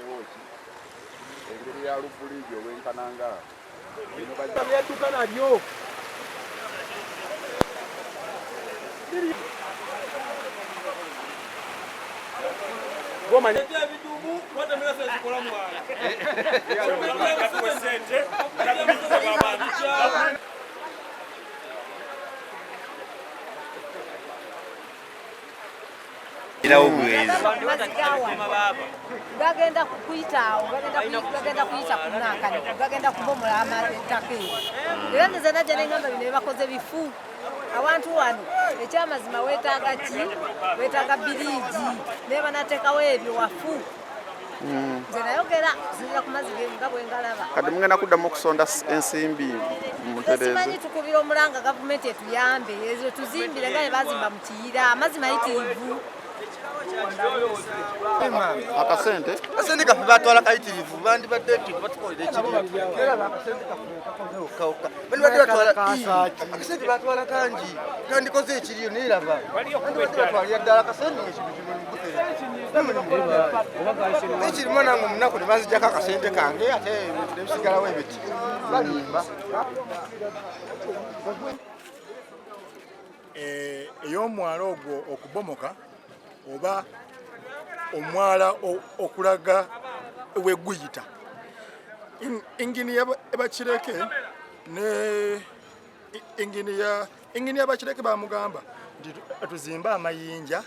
Bateewo ki engeri ya lubuliigi olwenkana nga yadduka nalyo. Gagenda kuyita awo, gagenda kuyita ku nankani, gagenda kubomola ettaka eryo. Era nze najja nengamba bino byebakoze bifu. Awantu wano ekyamazima weetaaga ki? Weetaaga biriigi, naye banateekawo ebyo wafu. Nze nayogera kusinzira ku mazzi nga bwe ngalaba. Kati mugenda kuddamu okusonda ensimbi mutereeze? Simanyi, tukubira omulanga gavumenti etuyambe, ezo tuzimbire nga bwe bazimba mu Kiyira. Amazzi mayitirivu. Akasente Akasente kaffe batwala kayitirivu, bandibadde batukolera ekiriyo. Akasente kaffe kakomeokkaokka, bandibadde batwala akasente, batwala kangi, kandikoze ekiriyo. Naye laba, bandibadde batwalira ddala akasente ekintu ekirimu. Nange omunaku ne banzijako akasente kange, ate ebintu nebisigalawo ebiti. Balimba. Ey'omwala ogwo okubomoka oba omwala okulaga weguyita, inginiya Bakireke ne inginiya Bakireke bamugamba nti tuzimbe amayinja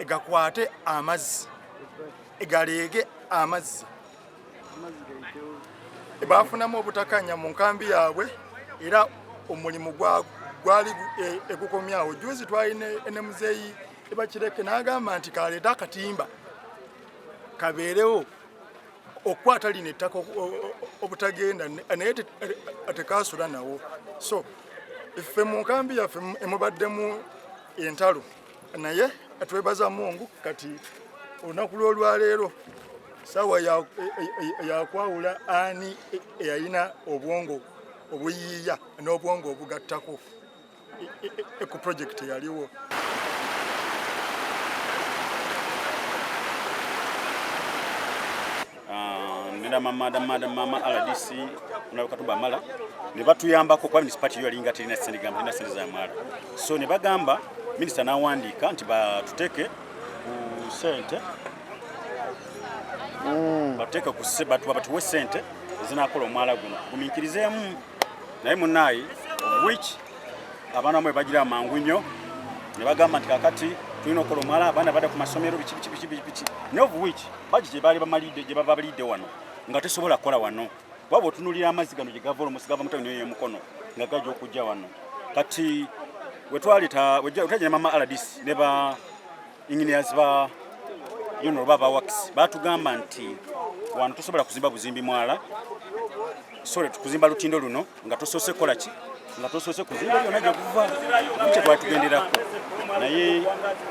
gakwate amazzi, galeege amazzi. Bafunamu obutakanya mu nkambi yaabwe, era omulimu gwali egukomyawo. Juzi twalina ne muzeeyi Bakireke n'agamba nti kaleete akatimba kabeerewo okukwata lino ettaka obutagenda, naye tekasula nawo. So ffe mu nkambi yaffe emubaddemu entalo, naye twebaza Mungu. Kati olunaku lw'olwaleero saawa yakwawula ani eyalina obwongo obuyiiya n'obwongo obugattako ku projekiti eyaliwo. Nina mama RDC Katumba Amala ne batuyambako, kuba municipality yo yalinga terina sente, gamba terina sente za mwala. So ne bagamba minisita n'awandiika nti batuteeke ku sente, batuteeke ku batuwe sente ezinakola omwala guno, gumiikirizeemu. Naye munaayi, of which abaana bamwe bagira mangu nnyo ne bagamba nti kakati tulina okukola omwala, abaana badda ku masomero, biki biki biki biki biki. Naye of which bagi gye baali bamalidde, gye baba balidde wano nga tesobola kukola wano, kuba bw'otunuulira amazzi gano gye gava, olumosi gava mu tawuni y'emukono nga gajja okujja wano. Kati wetwaleta wetwajja ne mama RDC ne ba engineers ba oba ba works, batugamba nti wano tosobola kuzimba buzimbi mwala, so kuzimba lutindo luno nga tosoose kukola ki, nga tosoose kuzimba byonna gye kuva kye twatugenderako. Naye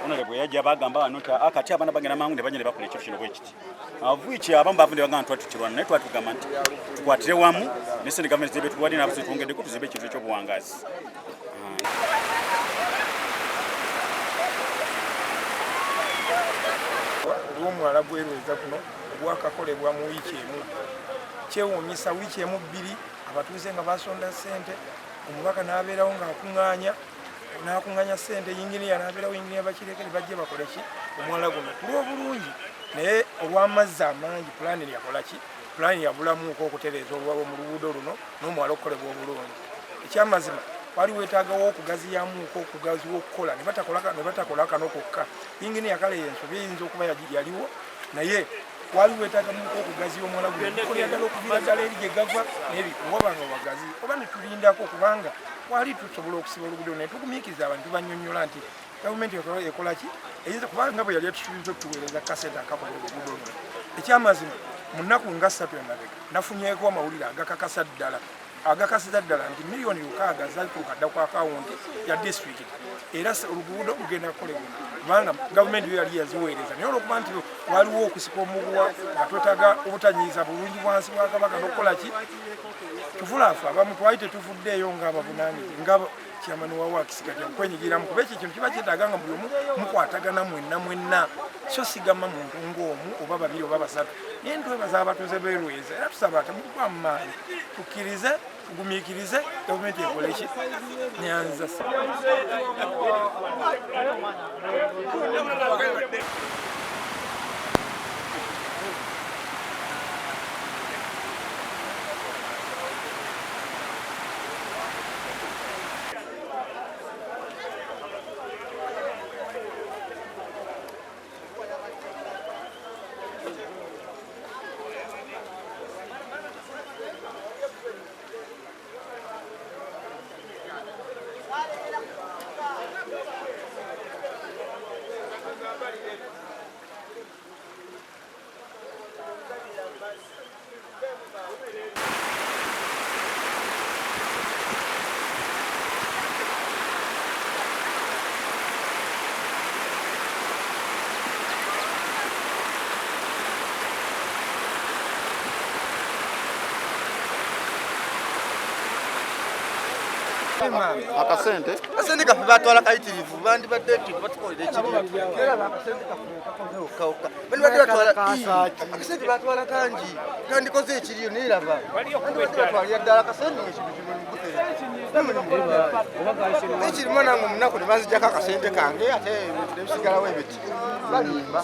onale bwe yajja bagamba wano nti akati abaana bagenda mangu ne bajja ne bakola ekintu kino bwe kiti, avuiki abamu bavu ne bagamba nti twali naye twatugamba nti tukwatire wamu ne sente gavumenti zebe tuwadde n'abasozi twongeddeko tuzimbe ekintu ekyobuwangaazi. Olw'omwala gwerweza guno ogwakakolebwa mu wiiki emu, kyewuunyisa, wiiki emu bbiri, abatuuze nga basonda ssente, omubaka n'abeerawo ng'akuŋŋaanya n'akuŋŋaanya ssente, yinginiya n'abeerawo, yinginiya Bakireke, ne bajja bakole ki? Omwala guno ku lw'obulungi, naye olw'amazzi amangi pulaani yakola ki? Pulaani yabulamuuko okutereeza olwabo mu luguudo luno n'omwala okukolebwa obulungi. Ekyamazima wali weetaagawo okugaziyamuuko, okugaziwa okukola, ne batakola kano kokka. Yinginiya kale ensobi eyinza okuba yaliwo, naye wali weetaagamuko okugaziya omwala guno gukolera ddala okuviira ddala eri gye gava n'ebi waba nga wagazi, oba ne tulindako, kubanga wali tusobola okusiba oluguudo, naye tugumiikiriza abantu bannyonnyola nti gavumenti ekola ki eyinza, kubanga bwe yali etusuubiza okutuweereza kasente akakola oluguudo luno. Ekyamazima mu nnaku nga 3 emabega nafunyeeko amawulire agakakasa ddala, agakasiza ddala nti 6 million zatuuka dda ku akawunti ya disitulikiti, era oluguudo lugenda kukolebwa. Kubanga gavumenti yo yali yaziweereza, naye olwokuba nti waliwo okusika omuguwa nga twetaaga obutanyiiza bulungi bwansi bwa Kabaka n'okukola ki, tufulaafe abamu twali tetuvuddeeyo ng'abavunaanyizi nga chairman wa works kati okwenyigiramu, kuba ekyo ekintu kiba kyetaaga nga buli omu mukwatagana mwenna mwenna, so sigama muntu ng'omu oba babiri oba basatu. Naye ntwebaza abatuuze b'e Lweza, era tusaba temukuba mu maanyi, tukkirize, tugumiikirize gavumenti ekole ki. Nyanza. Akasente. Akasente kaffe batwala kayitirivu, bandibadde nti batukolera ekiriyo. Era akasente kaffe kakomeokkaokka, bandibadde batwala akasente, batwala kangi, tandikoze ekiriyo. Naye laba, bandibadde batwalira ddala akasente ngaekintu kimuli ekirimu. Nange omunaku ne banzijako akasente kange, ate ebintu nebisigalawo ebiti balimba.